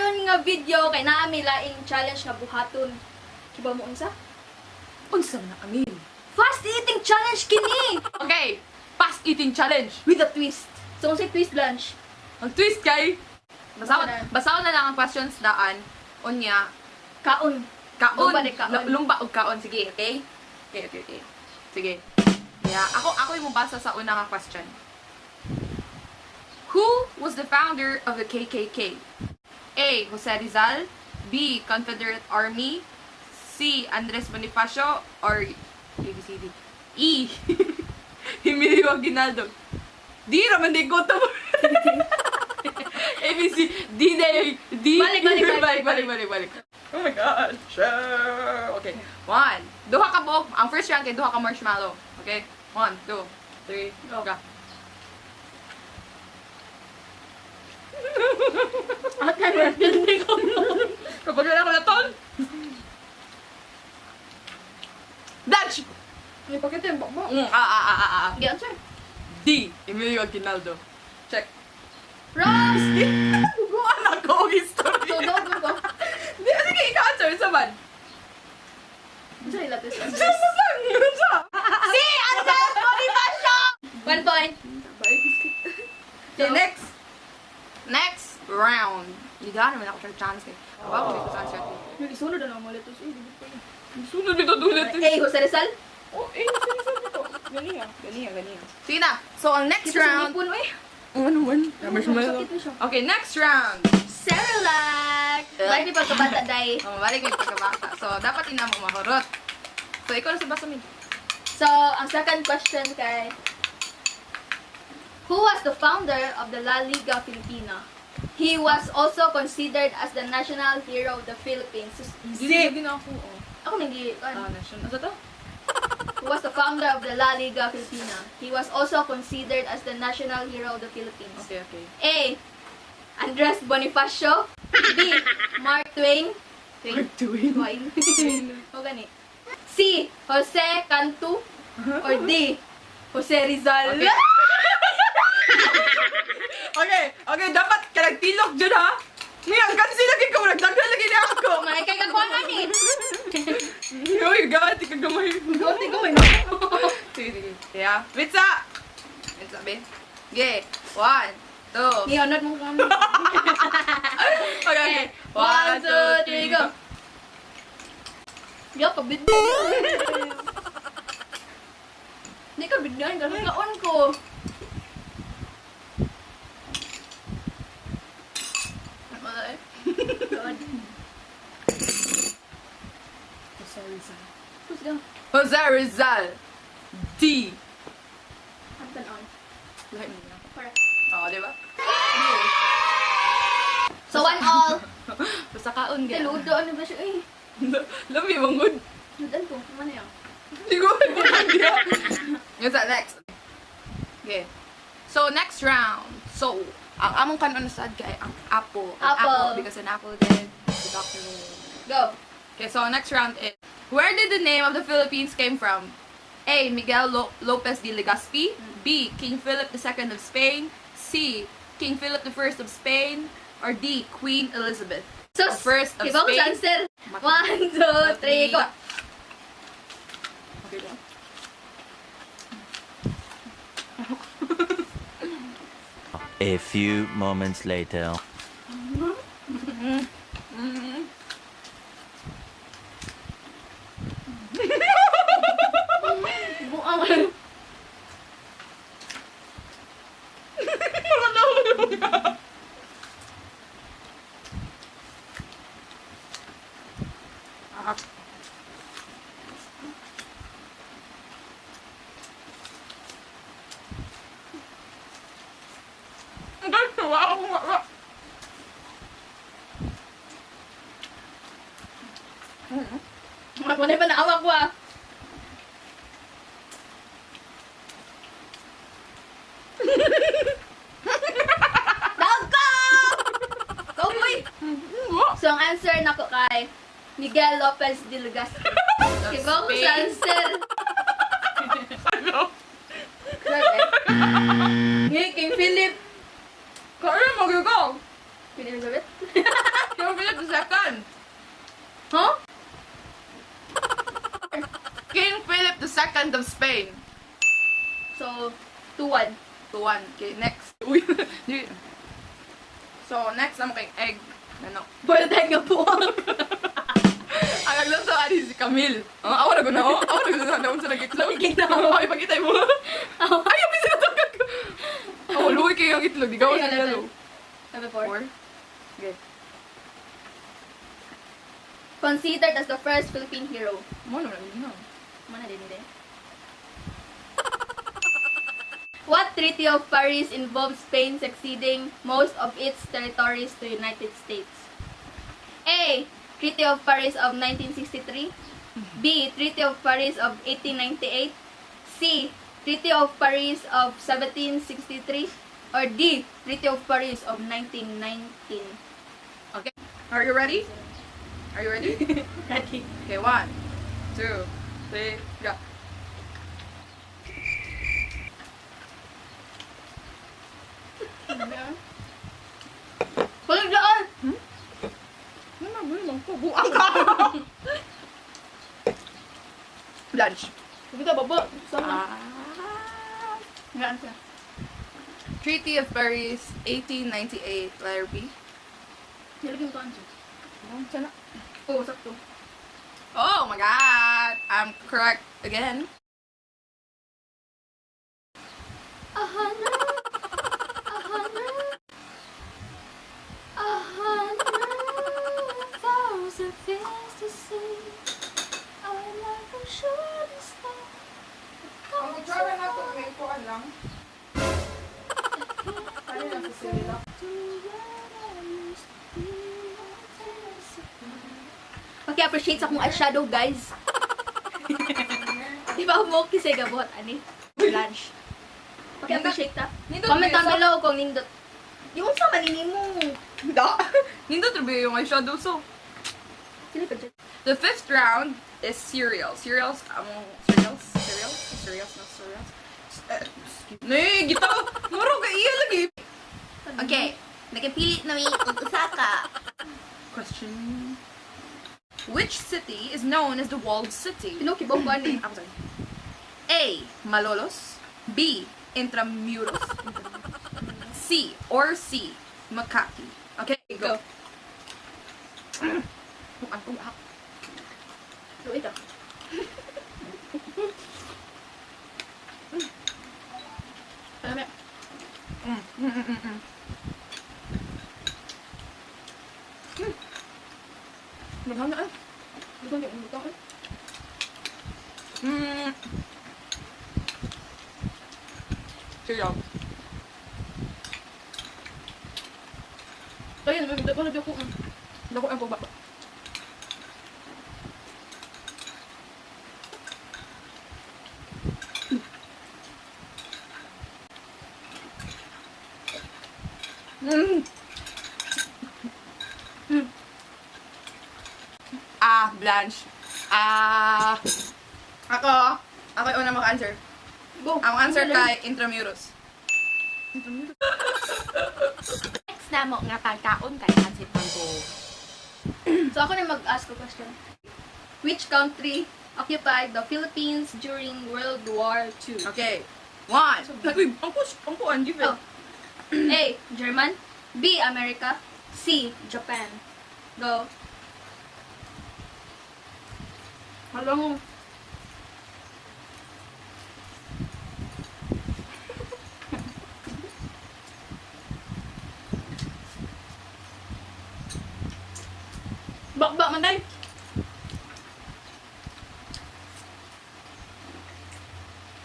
Karon nga video kay naa mi laing challenge nga buhaton. Kiba mo unsa? Unsa man na kami? Fast eating challenge kini Okay, fast eating challenge. with a twist. So unsay twist, Blanche? Ang twist kay Unsa na? basaw na lang ang questions daan. Unya, Kaon. kaon. Lumba ni kaon. Lumba og kaon, sige, okay? Okay. Sige. Yeah, ako yung mabasa sa una nga question. Who was the founder of the KKK? A. Jose Rizal, B. Confederate Army, C. Andres Bonifacio, or A, B, C, D. E. Emilio Aguinaldo. D raman di ko to. A, B, C, D, D, D. Balik, balik, balik. Balik, balik, balik, balik. Oh my God. Sure. Okay. One. Duha ka buok. Ang first round kay duha ka marshmallow. Okay? One, two, three, Go. go. Atan, hindi ko. Kapag wala ko na ton. Dutch! May pakita yung bakbo. Ah. Gi answer. D. Emilio Aguinaldo. Check. Rose! Buwan ako ang history. So go, go, go. Di, sige, ikaw answer. Isa man. Unsa ila twist? Sa lang. Sa. Si Andres Bonifacio! 1 point. Okay, next. Next round. Hindi naman ako siya chance eh. Wow, hindi ko chance yun. Isunod na lang ulit. Sunod dito ulit. Eh, Jose Rizal? Oh, eh, sinasabi ko. Ganiya, ganiya, ganiya. Sige na. So, ang next Kita sa round. ngipon, eh. Ano man? Sakit na siya. Okay, next round. Cerelac! Balik ni pagkabata, day. Oh, balik may pagkabata. So, dapat ina mo mahurot. So, ikaw na sa basa mi. So, ang second question kay, who was the founder of the La Liga Filipina? He was also considered as the national hero of the Philippines. Hindi na ako. Oh. Ako nang Ah, national. Ano to? Who was the founder of the La Liga Filipina? He was also considered as the national hero of the Philippines. Okay. A. Andres Bonifacio. B. Mark Twain. Twain? Twain. Twain. O gani. C. Jose Cantu. Or D. Jose Rizal. Okay. Okay, dapat ka nagtilok dyan ha. Ngayon, kasi lagi ko, nagdagdag lagi niya ako. May kay kakuha na ni. Uy, gati ka gamay. Gati gamay na. Sige, sige. Yeah. Mitsa! Mitsa, be. Okay. One, two. Nihonod mo kami. Okay. One, two, three, go. Di ako bidyan. Di ka bidyan. Kasi kaon ko. Wala eh. Kaon. Jose Rizal. Tapos go. Jose Rizal. D. Ang tanon. Lahat mo na. Correct. Oo, di ba? So, 1-all. Basta kaon ga. Ludo, ano ba siya? Ay, Lami, mangod. ludan ko. Ano yan? Hindi ko alam niya. What's that next? Okay. So, next round. So, ang among kanon sad kay ang apple. An Apple. Because an apple did the doctor. Go. Okay, so next round is, where did the name of the Philippines came from? A. Miguel Lopez de Legazpi. B. King Philip II of Spain. C. King Philip I of Spain. Or D. Queen Elizabeth. So, The first of Iba ko Spain. sa answer. One, two, three, go. Okay, go. A few moments later. Buang. Ang galing, wow. Wala pa naawak ko ah. Dog ko! Go, boy! So, ang answer nako kay Miguel Lopez de Legazpi. Iba ko sa answer. Ano? Ngayon, King Philip. Kaya magigaw. Queen Elizabeth? Philip II. Huh? King Philip II of Spain. So, 2-1. 2-1. Okay, next. Uy. So, next naman kay egg. Ano? Boiled egg nga buwag. Ang nagluto ani si Camille. Oh, ako na guna. Oh, ako na guna. Naon sa nag-itlog. Pakita mo. Ay, pakita mo. Ay, ang bisa na ko. Oh, luwi kayo ang itlog. Di ka Ay, sa level. lalo. Level 4. 4. Okay. Considered as the first Philippine hero. Mo naman ang ginawa. Mana din din. What Treaty of Paris involved Spain succeeding most of its territories to United States? A. Treaty of Paris of 1963. B. Treaty of Paris of 1898. C. Treaty of Paris of 1763. Or D. Treaty of Paris of 1919. Okay. Are you ready? Are you ready? Ready. Okay, 1, 2, 3, go. Kulig doon! Ano na, buang ka! Lunch. Kita baba. Sama. Ah. Nga answer. Treaty of Paris, 1898, letter B. Nilagyan ko answer. Sana. Oo, sakto. Oh my God! I'm correct again. 100, 100, 100,000 things to say. I never should stop. Ang kutsara na ito, may upuan lang. Ano lang sa sila? Paki-appreciate sa akong eyeshadow, guys. Di ba mo kasi gabuhat ani? Lunch. Paki-appreciate ta. Nindot Comment ba down yun? below kung nindot. Yung sa manini mo. Da! Nindot rin yung eyeshadow, so. Sila ka dyan. The fifth round is cereals. Cereals, cereals, cereals, cereals, not cereals. Excuse me. Gita, muro ka iya lagi. Okay, nagapili na mi og usa ka. Question. Which city is known as the walled city? Pinukibong ko ani. I'm sorry. A. Malolos. B. Intramuros. C. Or C. Makati. Okay, go. Go. Bukan, Luwi ka. Alam mo. Maganda eh. Butong yung butong eh. Cereal. Ayun, may butong na ko. Dako ang baba. Ah, Blanche. Ah. Ako, ako yung una maka-answer. Go. Ang answer kay Intramuros. Next na mo nga pagkaon kay pancit manggo. So ako na mag-ask a question. Which country occupied the Philippines during World War II? Okay. One. Uy, ang kus, ang kuan, give it. Oh. A. German. B. America. C. Japan. Go. Alam mo. Bakba man day.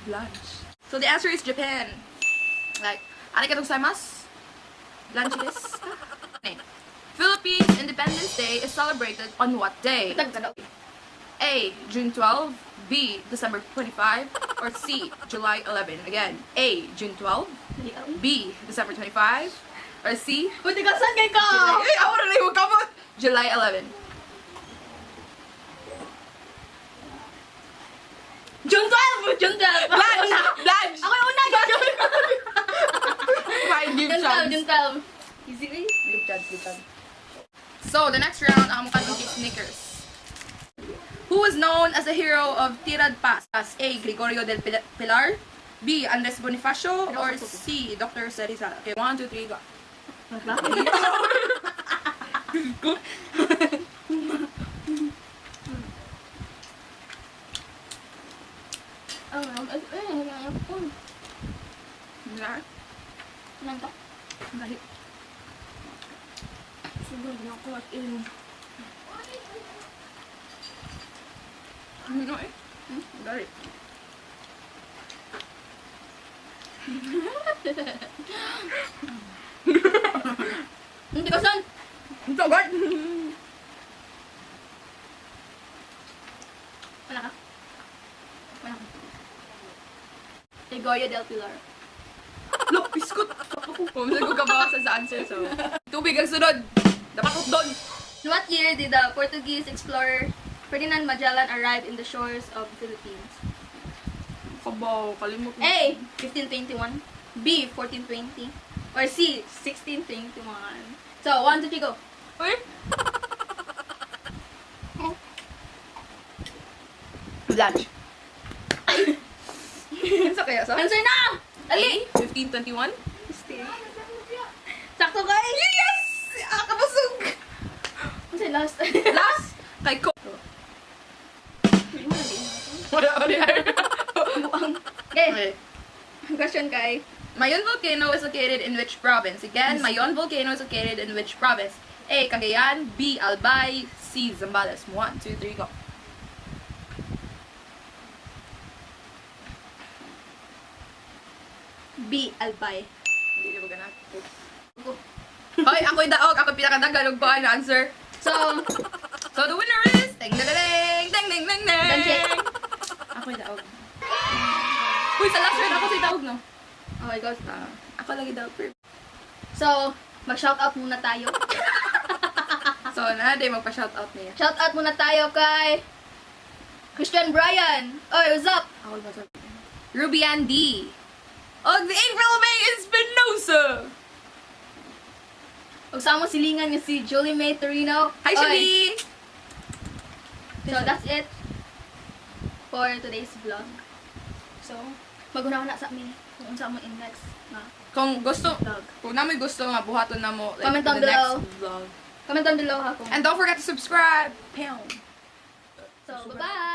Blanche. So the answer is Japan. Like, arigatou gozaimasu. Blanche it is. Okay. Philippines Independence Day is celebrated on what day? A. June 12, B. December 25, or C. July 11. Again, A. June 12, B. December 25, or C. Buti ka saan kay ka? July, ay, ako na lang yung kamot! July 11. June 12! June 12! Blanche! Blanche! Ako yung una! Fine, give June 12, chance. June 12. Easy eh. Give chance, give chance. So, the next round, ang mukha ng Snickers. Who was known as the hero of Tirad Pass? A. Gregorio del Pilar. B. Andres Bonifacio. Or C. Dr. Jose Rizal. Okay, one, two, three, go. Go. Na. Nanta. Dahil. Sobrang na ako at in. Ano eh? Dahil. Hindi ko son. Ang tagal! Wala ka. Wala ka. Gregorio del Pilar. Look, biskot! Pumasag ko kabawa sa answer, so. Tubig ang sunod! Dapat doon! In what year did the Portuguese explorer Ferdinand Magellan arrive in the shores of the Philippines? Kabaw, kalimot mo. A. 1521. B. 1420. Or C. 1621. So, 1, 2, 3, go. Uy! Blanche. Sa kaya sa? Answer na! Ali! 1521? Sakto guys! Yes! Ah, kabusog! Ano last? Last! Kay Ko. Wala, wala. Okay, Okay. question kay. Mayon Volcano is located in which province? Again, Mayon Volcano is located in which province? A. Cagayan. B. Albay. C. Zambales. One, two, three, go. B. Albay. Hindi na ba ganap? Go. Hoy, ako'y daog. Ako pinakadagalog ba ang answer? So, So the winner is... Ding, ding, ding, ding, ding, ding, ding. Danche. Ako'y daog. Uy, sa last round ako sa daog, no? Oh my God. Ah, ako lagi daog. So, mag-shoutout muna tayo. So, na, day magpa-shoutout niya. Shoutout muna tayo kay Christian Bryan. Oy, what's up? Ako ba Ruby Ann D. Og the April May Espinosa. Ug sa among silingan nga si Julie May Torino. Hi, Oy. Julie! So, that's it for today's vlog. So, maguna na sa amin kung unsa mo in next na Kung gusto, vlog. kung namoy gusto nga buhaton na mo like, Comment down the below. next vlog. Comment down below ha kung. And don't forget to subscribe. Pound. So, bye-bye!